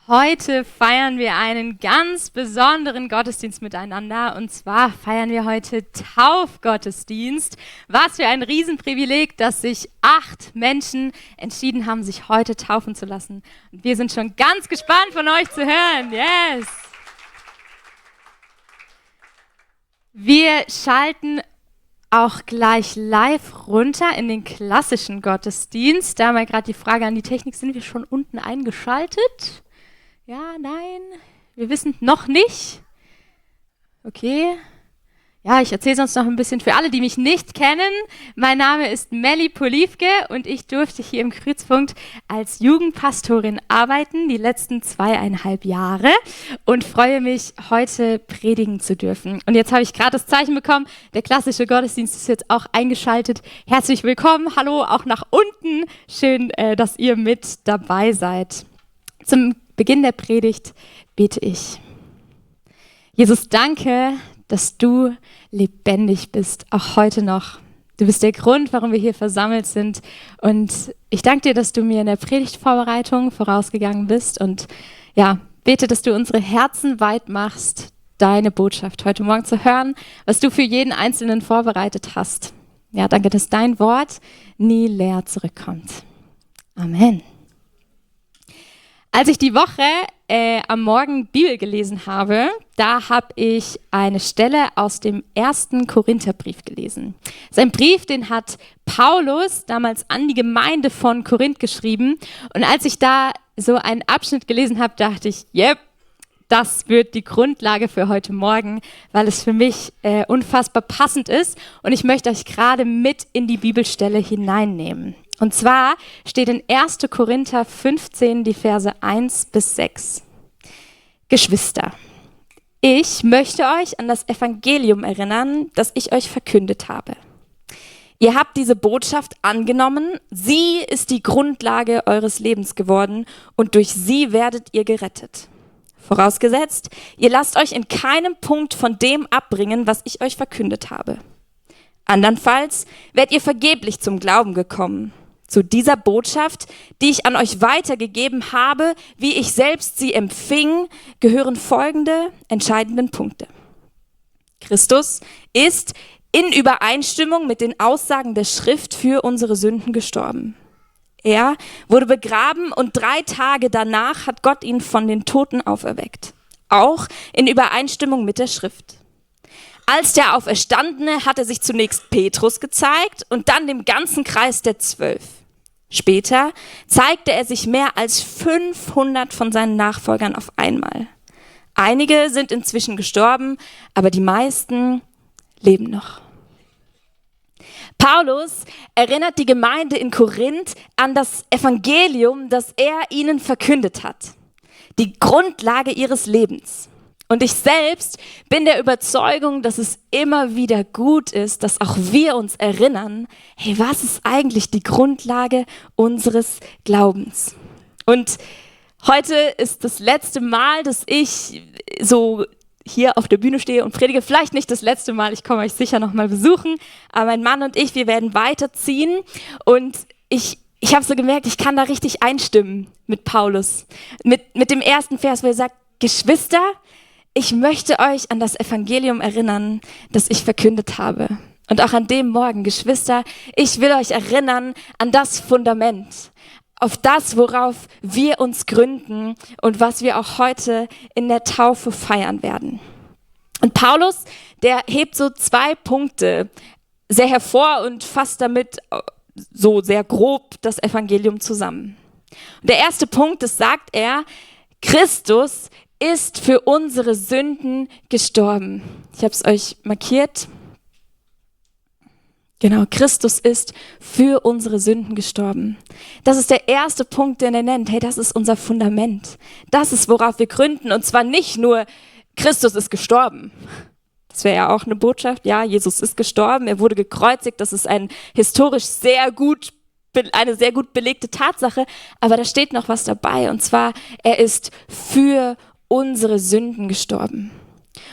Heute feiern wir einen ganz besonderen Gottesdienst miteinander, und zwar feiern wir heute Taufgottesdienst. Was für ein Riesenprivileg, dass sich 8 Menschen entschieden haben, sich heute taufen zu lassen. Und wir sind schon ganz gespannt, von euch zu hören. Yes! Wir schalten auch gleich live runter in den klassischen Gottesdienst. Da mal gerade die Frage an die Technik, sind wir schon unten eingeschaltet? Ja, nein, wir wissen noch nicht. Okay. Ja, ich erzähle sonst noch ein bisschen für alle, die mich nicht kennen. Mein Name ist Melli Poliwke und ich durfte hier im Kreuzpunkt als Jugendpastorin arbeiten, die letzten 2,5 Jahre, und freue mich, heute predigen zu dürfen. Und jetzt habe ich gerade das Zeichen bekommen, der klassische Gottesdienst ist jetzt auch eingeschaltet. Herzlich willkommen, hallo, auch nach unten. Schön, dass ihr mit dabei seid. Zum Beginn der Predigt bete ich. Jesus, danke, dass du lebendig bist, auch heute noch. Du bist der Grund, warum wir hier versammelt sind. Und ich danke dir, dass du mir in der Predigtvorbereitung vorausgegangen bist. Und ja, bete, dass du unsere Herzen weit machst, deine Botschaft heute Morgen zu hören, was du für jeden Einzelnen vorbereitet hast. Ja, danke, dass dein Wort nie leer zurückkommt. Amen. Als ich die Woche am Morgen Bibel gelesen habe, da habe ich eine Stelle aus dem 1. Korintherbrief gelesen. Das ist ein Brief, den hat Paulus damals an die Gemeinde von Korinth geschrieben. Und als ich da so einen Abschnitt gelesen habe, dachte ich, yep, das wird die Grundlage für heute Morgen, weil es für mich unfassbar passend ist. Und ich möchte euch gerade mit in die Bibelstelle hineinnehmen. Und zwar steht in 1. Korinther 15 die Verse 1-6. Geschwister, ich möchte euch an das Evangelium erinnern, das ich euch verkündet habe. Ihr habt diese Botschaft angenommen, sie ist die Grundlage eures Lebens geworden und durch sie werdet ihr gerettet. Vorausgesetzt, ihr lasst euch in keinem Punkt von dem abbringen, was ich euch verkündet habe. Andernfalls werdet ihr vergeblich zum Glauben gekommen. Zu dieser Botschaft, die ich an euch weitergegeben habe, wie ich selbst sie empfing, gehören folgende entscheidenden Punkte. Christus ist in Übereinstimmung mit den Aussagen der Schrift für unsere Sünden gestorben. Er wurde begraben und 3 Tage danach hat Gott ihn von den Toten auferweckt. Auch in Übereinstimmung mit der Schrift. Als der Auferstandene hat er sich zunächst Petrus gezeigt und dann dem ganzen Kreis der 12. Später zeigte er sich mehr als 500 von seinen Nachfolgern auf einmal. Einige sind inzwischen gestorben, aber die meisten leben noch. Paulus erinnert die Gemeinde in Korinth an das Evangelium, das er ihnen verkündet hat. Die Grundlage ihres Lebens. Und ich selbst bin der Überzeugung, dass es immer wieder gut ist, dass auch wir uns erinnern, hey, was ist eigentlich die Grundlage unseres Glaubens? Und heute ist das letzte Mal, dass ich so hier auf der Bühne stehe und predige. Vielleicht nicht das letzte Mal, ich komme euch sicher noch mal besuchen, aber mein Mann und ich, wir werden weiterziehen. Und ich habe so gemerkt, ich kann da richtig einstimmen mit Paulus. Mit dem ersten Vers, wo er sagt, Geschwister, ich möchte euch an das Evangelium erinnern, das ich verkündet habe. Und auch an dem Morgen, Geschwister, ich will euch erinnern an das Fundament, auf das, worauf wir uns gründen und was wir auch heute in der Taufe feiern werden. Und Paulus, der hebt so 2 Punkte sehr hervor und fasst damit so sehr grob das Evangelium zusammen. Und der erste Punkt, das sagt er, Christus ist für unsere Sünden gestorben. Ich habe es euch markiert. Genau, Christus ist für unsere Sünden gestorben. Das ist der erste Punkt, den er nennt. Hey, das ist unser Fundament. Das ist, worauf wir gründen. Und zwar nicht nur, Christus ist gestorben. Das wäre ja auch eine Botschaft. Ja, Jesus ist gestorben, er wurde gekreuzigt. Das ist eine sehr gut belegte Tatsache. Aber da steht noch was dabei. Und zwar, er ist für unsere Sünden gestorben.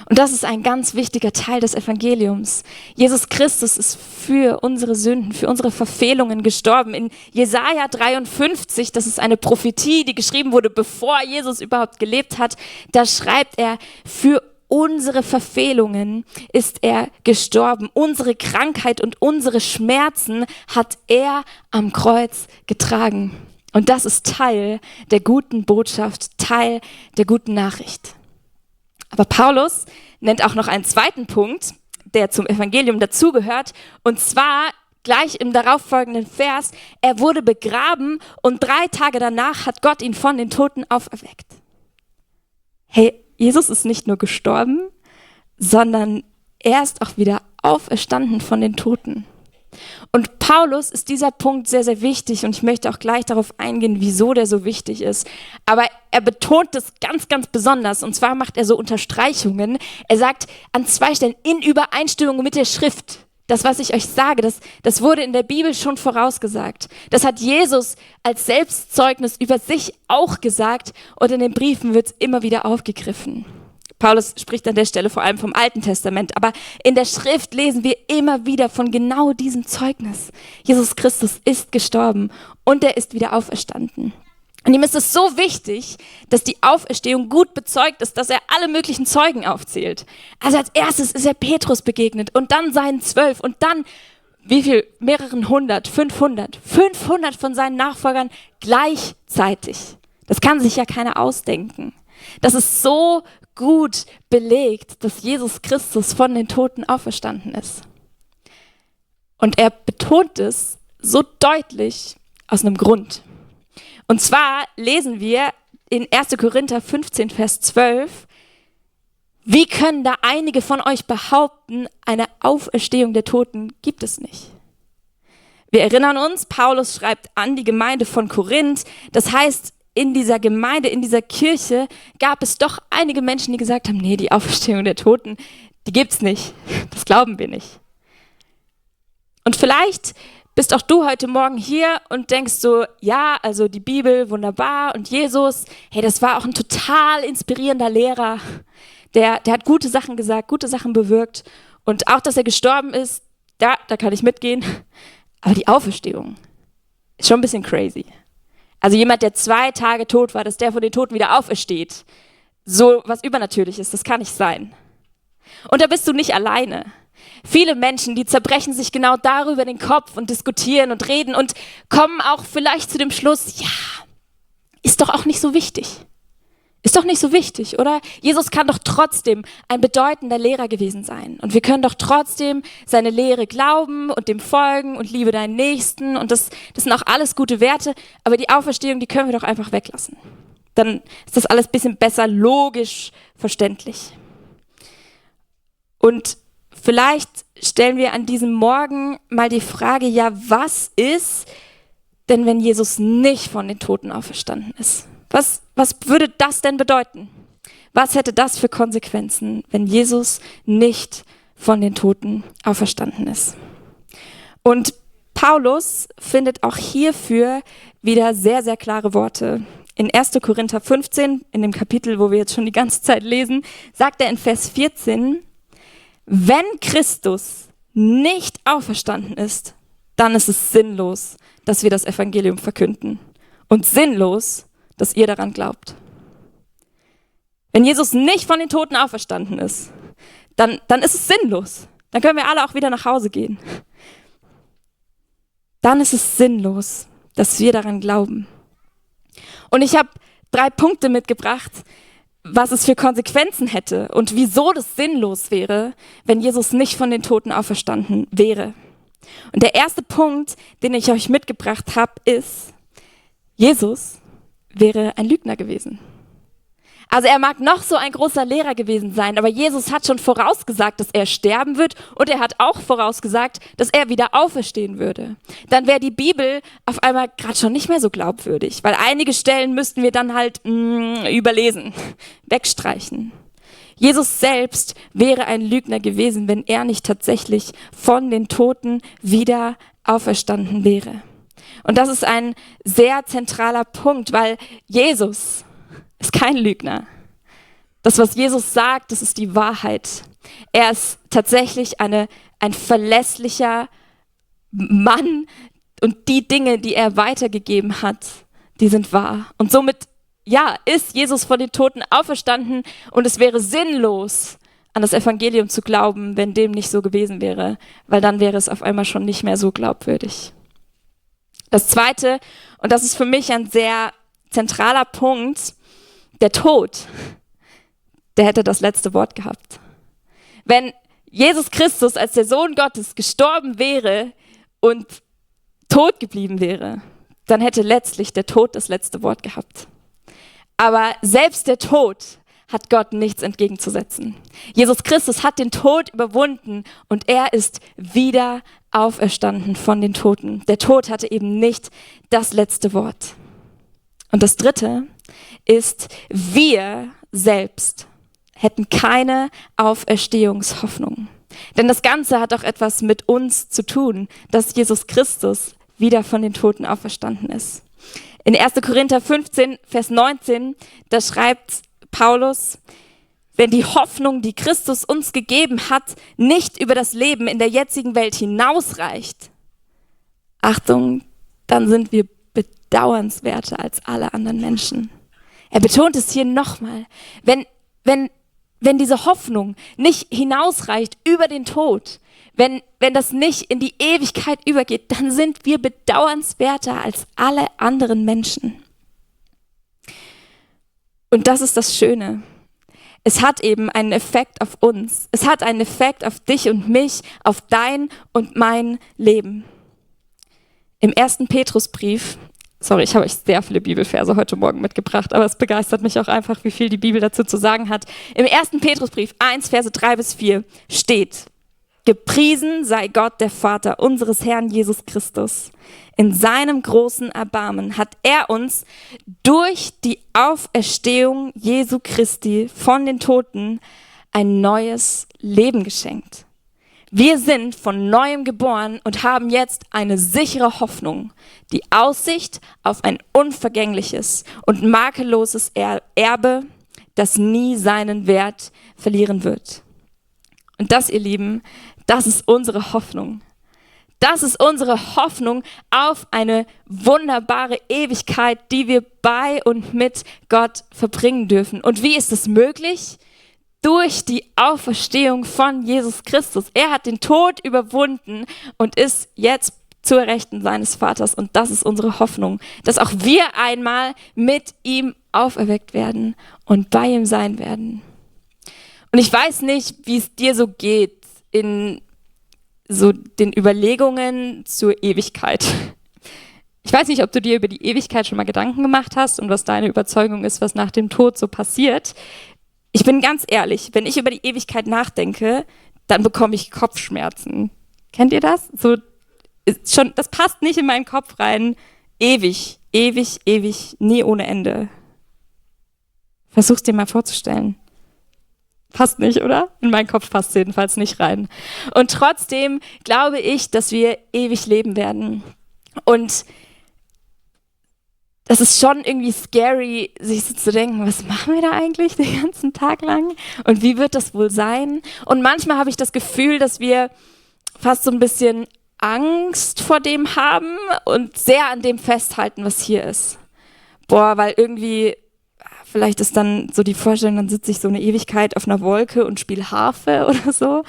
Und das ist ein ganz wichtiger Teil des Evangeliums. Jesus Christus ist für unsere Sünden, für unsere Verfehlungen gestorben. In Jesaja 53, das ist eine Prophetie, die geschrieben wurde, bevor Jesus überhaupt gelebt hat, da schreibt er, für unsere Verfehlungen ist er gestorben. Unsere Krankheit und unsere Schmerzen hat er am Kreuz getragen. Und das ist Teil der guten Botschaft, Teil der guten Nachricht. Aber Paulus nennt auch noch einen zweiten Punkt, der zum Evangelium dazugehört, und zwar gleich im darauffolgenden Vers, er wurde begraben und 3 Tage danach hat Gott ihn von den Toten auferweckt. Hey, Jesus ist nicht nur gestorben, sondern er ist auch wieder auferstanden von den Toten. Und Paulus ist dieser Punkt sehr, sehr wichtig und ich möchte auch gleich darauf eingehen, wieso der so wichtig ist. Aber er betont es ganz, ganz besonders und zwar macht er so Unterstreichungen. Er sagt an 2 Stellen, in Übereinstimmung mit der Schrift. Das, was ich euch sage, das wurde in der Bibel schon vorausgesagt. Das hat Jesus als Selbstzeugnis über sich auch gesagt und in den Briefen wird es immer wieder aufgegriffen. Paulus spricht an der Stelle vor allem vom Alten Testament, aber in der Schrift lesen wir immer wieder von genau diesem Zeugnis. Jesus Christus ist gestorben und er ist wieder auferstanden. Und ihm ist es so wichtig, dass die Auferstehung gut bezeugt ist, dass er alle möglichen Zeugen aufzählt. Also als erstes ist er Petrus begegnet und dann seinen 12 und dann, wie viel? Mehreren 100, 500 von seinen Nachfolgern gleichzeitig. Das kann sich ja keiner ausdenken. Das ist so gut belegt, dass Jesus Christus von den Toten auferstanden ist. Und er betont es so deutlich aus einem Grund. Und zwar lesen wir in 1. Korinther 15, Vers 12, wie können da einige von euch behaupten, eine Auferstehung der Toten gibt es nicht? Wir erinnern uns, Paulus schreibt an die Gemeinde von Korinth, das heißt, in dieser Gemeinde, in dieser Kirche gab es doch einige Menschen, die gesagt haben, nee, die Auferstehung der Toten, die gibt's nicht. Das glauben wir nicht. Und vielleicht bist auch du heute Morgen hier und denkst so, ja, also die Bibel, wunderbar und Jesus, hey, das war auch ein total inspirierender Lehrer. Der hat gute Sachen gesagt, gute Sachen bewirkt und auch, dass er gestorben ist, da kann ich mitgehen. Aber die Auferstehung ist schon ein bisschen crazy. Also jemand, der 2 Tage tot war, dass der von den Toten wieder aufersteht. So was Übernatürliches, das kann nicht sein. Und da bist du nicht alleine. Viele Menschen, die zerbrechen sich genau darüber den Kopf und diskutieren und reden und kommen auch vielleicht zu dem Schluss, ja, ist doch auch nicht so wichtig. Ist doch nicht so wichtig, oder? Jesus kann doch trotzdem ein bedeutender Lehrer gewesen sein. Und wir können doch trotzdem seine Lehre glauben und dem folgen und liebe deinen Nächsten. Und das sind auch alles gute Werte. Aber die Auferstehung, die können wir doch einfach weglassen. Dann ist das alles ein bisschen besser logisch verständlich. Und vielleicht stellen wir an diesem Morgen mal die Frage, ja, was ist denn, wenn Jesus nicht von den Toten auferstanden ist? Was würde das denn bedeuten? Was hätte das für Konsequenzen, wenn Jesus nicht von den Toten auferstanden ist? Und Paulus findet auch hierfür wieder sehr, sehr klare Worte. In 1. Korinther 15, in dem Kapitel, wo wir jetzt schon die ganze Zeit lesen, sagt er in Vers 14, wenn Christus nicht auferstanden ist, dann ist es sinnlos, dass wir das Evangelium verkünden. Und sinnlos, dass ihr daran glaubt. Wenn Jesus nicht von den Toten auferstanden ist, dann ist es sinnlos. Dann können wir alle auch wieder nach Hause gehen. Dann ist es sinnlos, dass wir daran glauben. Und ich habe 3 Punkte mitgebracht, was es für Konsequenzen hätte und wieso das sinnlos wäre, wenn Jesus nicht von den Toten auferstanden wäre. Und der erste Punkt, den ich euch mitgebracht habe, ist, Jesus wäre ein Lügner gewesen. Also er mag noch so ein großer Lehrer gewesen sein, aber Jesus hat schon vorausgesagt, dass er sterben wird und er hat auch vorausgesagt, dass er wieder auferstehen würde. Dann wäre die Bibel auf einmal gerade schon nicht mehr so glaubwürdig, weil einige Stellen müssten wir dann halt überlesen, wegstreichen. Jesus selbst wäre ein Lügner gewesen, wenn er nicht tatsächlich von den Toten wieder auferstanden wäre. Und das ist ein sehr zentraler Punkt, weil Jesus ist kein Lügner. Das, was Jesus sagt, das ist die Wahrheit. Er ist tatsächlich ein verlässlicher Mann und die Dinge, die er weitergegeben hat, die sind wahr. Und somit, ja, ist Jesus von den Toten auferstanden und es wäre sinnlos, an das Evangelium zu glauben, wenn dem nicht so gewesen wäre, weil dann wäre es auf einmal schon nicht mehr so glaubwürdig. Das Zweite, und das ist für mich ein sehr zentraler Punkt, der Tod, der hätte das letzte Wort gehabt. Wenn Jesus Christus als der Sohn Gottes gestorben wäre und tot geblieben wäre, dann hätte letztlich der Tod das letzte Wort gehabt. Aber selbst der Tod hat Gott nichts entgegenzusetzen. Jesus Christus hat den Tod überwunden und er ist wieder auferstanden von den Toten. Der Tod hatte eben nicht das letzte Wort. Und das Dritte ist, wir selbst hätten keine Auferstehungshoffnung. Denn das Ganze hat auch etwas mit uns zu tun, dass Jesus Christus wieder von den Toten auferstanden ist. In 1. Korinther 15, Vers 19, da schreibt Paulus, wenn die Hoffnung, die Christus uns gegeben hat, nicht über das Leben in der jetzigen Welt hinausreicht, Achtung, dann sind wir bedauernswerter als alle anderen Menschen. Er betont es hier nochmal. Wenn diese Hoffnung nicht hinausreicht über den Tod, wenn das nicht in die Ewigkeit übergeht, dann sind wir bedauernswerter als alle anderen Menschen. Und das ist das Schöne. Es hat eben einen Effekt auf uns. Es hat einen Effekt auf dich und mich, auf dein und mein Leben. Im 1. Petrusbrief, sorry, ich habe euch sehr viele Bibelverse heute Morgen mitgebracht, aber es begeistert mich auch einfach, wie viel die Bibel dazu zu sagen hat. Im 1. Petrusbrief 1, Verse 3-4 steht: Gepriesen sei Gott, der Vater unseres Herrn Jesus Christus. In seinem großen Erbarmen hat er uns durch die Auferstehung Jesu Christi von den Toten ein neues Leben geschenkt. Wir sind von Neuem geboren und haben jetzt eine sichere Hoffnung, die Aussicht auf ein unvergängliches und makelloses Erbe, das nie seinen Wert verlieren wird. Und das, ihr Lieben, das ist unsere Hoffnung. Das ist unsere Hoffnung auf eine wunderbare Ewigkeit, die wir bei und mit Gott verbringen dürfen. Und wie ist es möglich? Durch die Auferstehung von Jesus Christus. Er hat den Tod überwunden und ist jetzt zur Rechten seines Vaters. Und das ist unsere Hoffnung, dass auch wir einmal mit ihm auferweckt werden und bei ihm sein werden. Und ich weiß nicht, wie es dir so geht in so den Überlegungen zur Ewigkeit. Ich weiß nicht, ob du dir über die Ewigkeit schon mal Gedanken gemacht hast und was deine Überzeugung ist, was nach dem Tod so passiert. Ich bin ganz ehrlich, wenn ich über die Ewigkeit nachdenke, dann bekomme ich Kopfschmerzen. Kennt ihr das? So ist schon, das passt nicht in meinen Kopf rein. Ewig, ewig, ewig, nie ohne Ende. Versuch's dir mal vorzustellen. Passt nicht, oder? In meinen Kopf passt es jedenfalls nicht rein. Und trotzdem glaube ich, dass wir ewig leben werden. Und das ist schon irgendwie scary, sich so zu denken, was machen wir da eigentlich den ganzen Tag lang? Und wie wird das wohl sein? Und manchmal habe ich das Gefühl, dass wir fast so ein bisschen Angst vor dem haben und sehr an dem festhalten, was hier ist. Boah, weil irgendwie vielleicht ist dann so die Vorstellung, dann sitze ich so eine Ewigkeit auf einer Wolke und spiele Harfe oder so.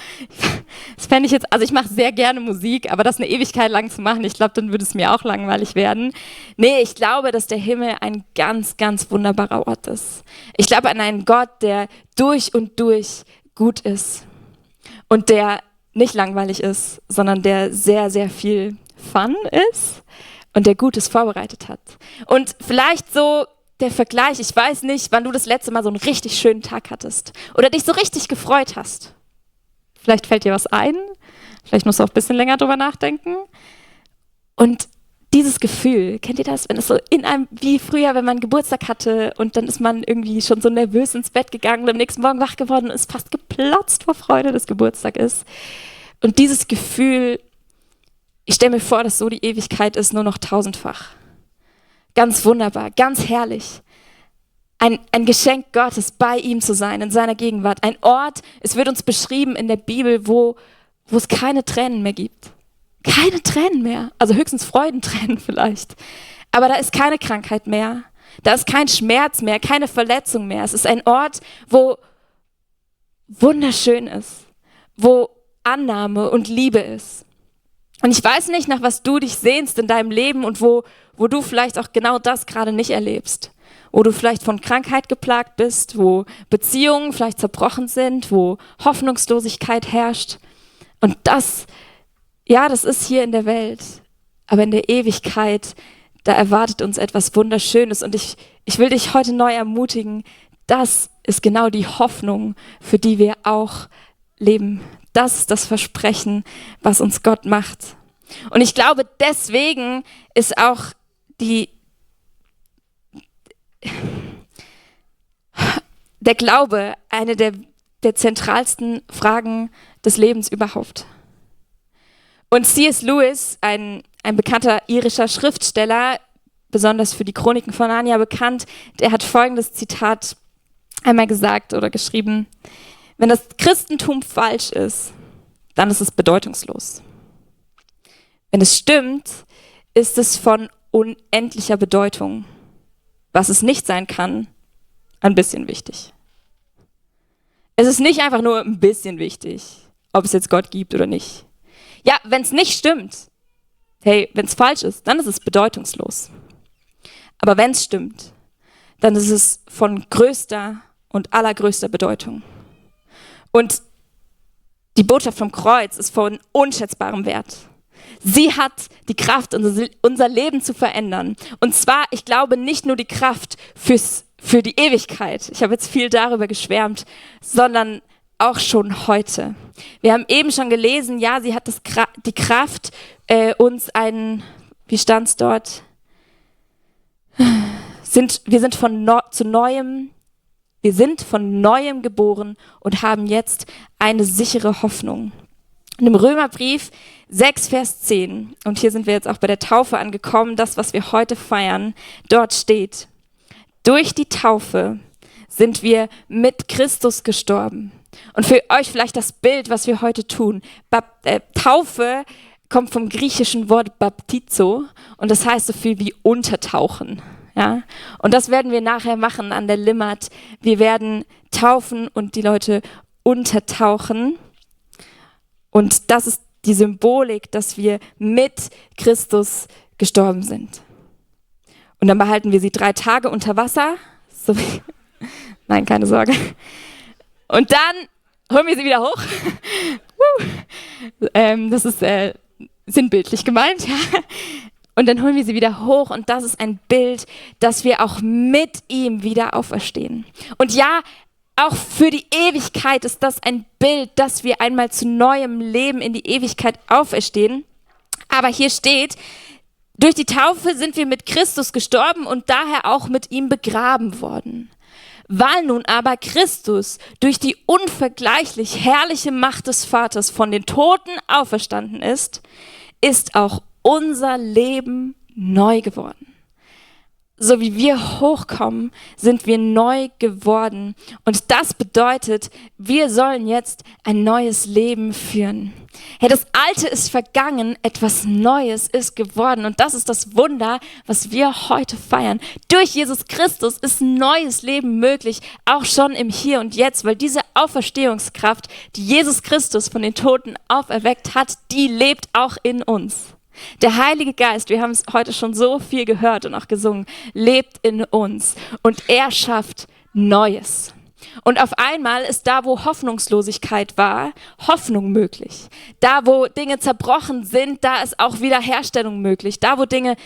Das fände ich jetzt, also ich mache sehr gerne Musik, aber das eine Ewigkeit lang zu machen, ich glaube, dann würde es mir auch langweilig werden. Nee, ich glaube, dass der Himmel ein ganz, ganz wunderbarer Ort ist. Ich glaube an einen Gott, der durch und durch gut ist und der nicht langweilig ist, sondern der sehr, sehr viel Fun ist und der Gutes vorbereitet hat. Und vielleicht so der Vergleich, ich weiß nicht, wann du das letzte Mal so einen richtig schönen Tag hattest oder dich so richtig gefreut hast. Vielleicht fällt dir was ein, vielleicht musst du auch ein bisschen länger drüber nachdenken. Und dieses Gefühl, kennt ihr das, wenn es so in einem, wie früher, wenn man Geburtstag hatte und dann ist man irgendwie schon so nervös ins Bett gegangen und am nächsten Morgen wach geworden und ist fast geplatzt vor Freude, dass Geburtstag ist. Und dieses Gefühl, ich stelle mir vor, dass so die Ewigkeit ist, nur noch tausendfach. Ganz wunderbar, ganz herrlich. ein Geschenk Gottes, bei ihm zu sein, in seiner Gegenwart. Ein Ort, es wird uns beschrieben in der Bibel, wo es keine Tränen mehr gibt. Keine Tränen mehr. Also höchstens Freudentränen vielleicht. Aber da ist keine Krankheit mehr. Da ist kein Schmerz mehr, keine Verletzung mehr. Es ist ein Ort, wo wunderschön ist, wo Annahme und Liebe ist. Und ich weiß nicht, nach was du dich sehnst in deinem Leben und wo du vielleicht auch genau das gerade nicht erlebst. Wo du vielleicht von Krankheit geplagt bist, wo Beziehungen vielleicht zerbrochen sind, wo Hoffnungslosigkeit herrscht. Und das ist hier in der Welt. Aber in der Ewigkeit, da erwartet uns etwas Wunderschönes. Und ich will dich heute neu ermutigen, das ist genau die Hoffnung, für die wir auch leben. Das ist das Versprechen, was uns Gott macht. Und ich glaube, deswegen ist auch der Glaube eine der zentralsten Fragen des Lebens überhaupt. Und C.S. Lewis, ein bekannter irischer Schriftsteller, besonders für die Chroniken von Narnia bekannt, der hat folgendes Zitat einmal gesagt oder geschrieben: Wenn das Christentum falsch ist, dann ist es bedeutungslos. Wenn es stimmt, ist es von unendlicher Bedeutung. Was es nicht sein kann, ein bisschen wichtig. Es ist nicht einfach nur ein bisschen wichtig, ob es jetzt Gott gibt oder nicht. Ja, wenn es nicht stimmt, hey, wenn es falsch ist, dann ist es bedeutungslos. Aber wenn es stimmt, dann ist es von größter und allergrößter Bedeutung. Und die Botschaft vom Kreuz ist von unschätzbarem Wert. Sie hat die Kraft, unser Leben zu verändern. Und zwar, ich glaube, nicht nur die Kraft für die Ewigkeit. Ich habe jetzt viel darüber geschwärmt, sondern auch schon heute. Wir haben eben schon gelesen, ja, sie hat die Kraft, uns wie stand es dort? Wir sind von Neuem geboren und haben jetzt eine sichere Hoffnung. Und im Römerbrief 6, Vers 10, und hier sind wir jetzt auch bei der Taufe angekommen, das, was wir heute feiern, dort steht: Durch die Taufe sind wir mit Christus gestorben. Und für euch vielleicht das Bild, was wir heute tun. Taufe kommt vom griechischen Wort baptizo und das heißt so viel wie untertauchen. Ja? Und das werden wir nachher machen an der Limmat. Wir werden taufen und die Leute untertauchen. Und das ist die Symbolik, dass wir mit Christus gestorben sind. Und dann behalten wir sie 3 Tage unter Wasser. Nein, keine Sorge. Und dann holen wir sie wieder hoch. Das ist sinnbildlich gemeint. Ja. Und dann holen wir sie wieder hoch. Und das ist ein Bild, dass wir auch mit ihm wieder auferstehen. Und ja, auch für die Ewigkeit ist das ein Bild, dass wir einmal zu neuem Leben in die Ewigkeit auferstehen. Aber hier steht: Durch die Taufe sind wir mit Christus gestorben und daher auch mit ihm begraben worden. Weil nun aber Christus durch die unvergleichlich herrliche Macht des Vaters von den Toten auferstanden ist, ist auch unser Leben neu geworden. So wie wir hochkommen, sind wir neu geworden. Und das bedeutet, wir sollen jetzt ein neues Leben führen. Hey, das Alte ist vergangen, etwas Neues ist geworden. Und das ist das Wunder, was wir heute feiern. Durch Jesus Christus ist ein neues Leben möglich, auch schon im Hier und Jetzt, weil diese Auferstehungskraft, die Jesus Christus von den Toten auferweckt hat, die lebt auch in uns. Der Heilige Geist, wir haben es heute schon so viel gehört und auch gesungen, lebt in uns und er schafft Neues. Und auf einmal ist da, wo Hoffnungslosigkeit war, Hoffnung möglich. Da, wo Dinge zerbrochen sind, da ist auch Wiederherstellung möglich. Da, wo Dinge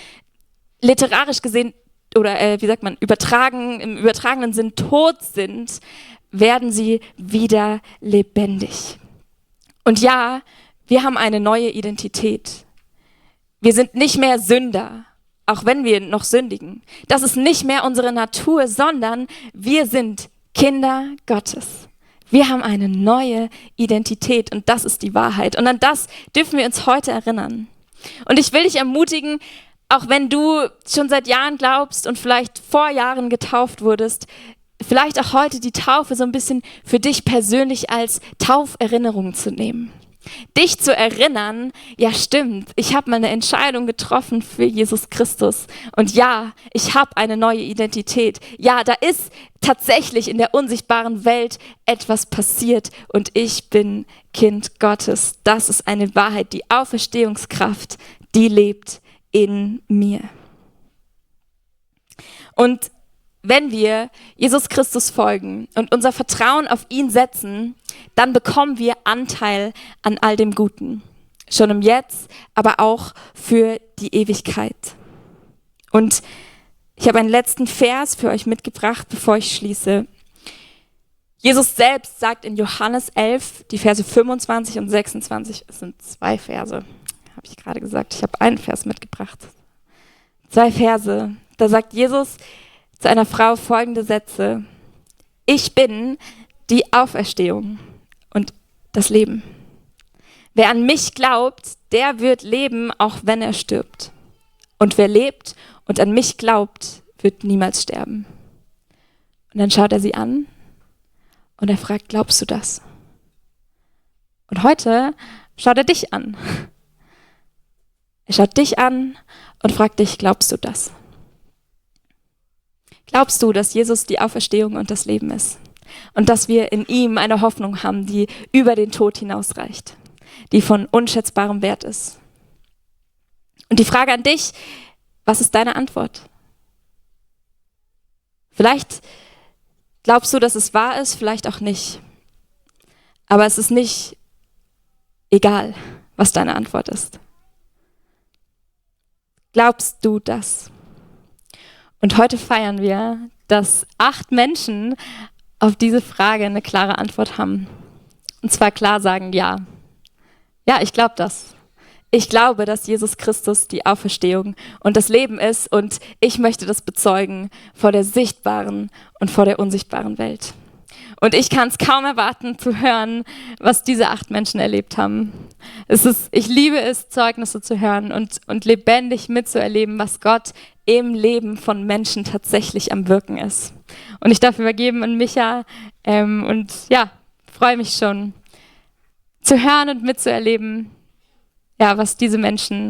literarisch gesehen oder im übertragenen Sinn tot sind, werden sie wieder lebendig. Und ja, wir haben eine neue Identität. Wir sind nicht mehr Sünder, auch wenn wir noch sündigen. Das ist nicht mehr unsere Natur, sondern wir sind Kinder Gottes. Wir haben eine neue Identität und das ist die Wahrheit. Und an das dürfen wir uns heute erinnern. Und ich will dich ermutigen, auch wenn du schon seit Jahren glaubst und vielleicht vor Jahren getauft wurdest, vielleicht auch heute die Taufe so ein bisschen für dich persönlich als Tauferinnerung zu nehmen. Dich zu erinnern, ja stimmt, ich habe mal eine Entscheidung getroffen für Jesus Christus. Und ja, ich habe eine neue Identität. Ja, da ist tatsächlich in der unsichtbaren Welt etwas passiert und ich bin Kind Gottes. Das ist eine Wahrheit, die Auferstehungskraft, die lebt in mir. Und wenn wir Jesus Christus folgen und unser Vertrauen auf ihn setzen, dann bekommen wir Anteil an all dem Guten. Schon im Jetzt, aber auch für die Ewigkeit. Und ich habe einen letzten Vers für euch mitgebracht, bevor ich schließe. Jesus selbst sagt in Johannes 11, die Verse 25 und 26, es sind 2 Verse, habe ich gerade gesagt, ich habe einen Vers mitgebracht. 2 Verse, da sagt Jesus zu einer Frau folgende Sätze: Ich bin die Auferstehung und das Leben. Wer an mich glaubt, der wird leben, auch wenn er stirbt. Und wer lebt und an mich glaubt, wird niemals sterben. Und dann schaut er sie an und er fragt, glaubst du das? Und heute schaut er dich an. Er schaut dich an und fragt dich, glaubst du das? Glaubst du, dass Jesus die Auferstehung und das Leben ist? Und dass wir in ihm eine Hoffnung haben, die über den Tod hinausreicht, die von unschätzbarem Wert ist? Und die Frage an dich, was ist deine Antwort? Vielleicht glaubst du, dass es wahr ist, vielleicht auch nicht. Aber es ist nicht egal, was deine Antwort ist. Glaubst du das? Und heute feiern wir, dass 8 Menschen auf diese Frage eine klare Antwort haben. Und zwar klar sagen, ja. Ja, ich glaube das. Ich glaube, dass Jesus Christus die Auferstehung und das Leben ist und ich möchte das bezeugen vor der sichtbaren und vor der unsichtbaren Welt. Und ich kann es kaum erwarten zu hören, was diese 8 Menschen erlebt haben. Ich liebe es, Zeugnisse zu hören und lebendig mitzuerleben, was Gott im Leben von Menschen tatsächlich am Wirken ist. Und ich darf übergeben an Micha und ja, freue mich schon zu hören und mitzuerleben, ja, was diese Menschen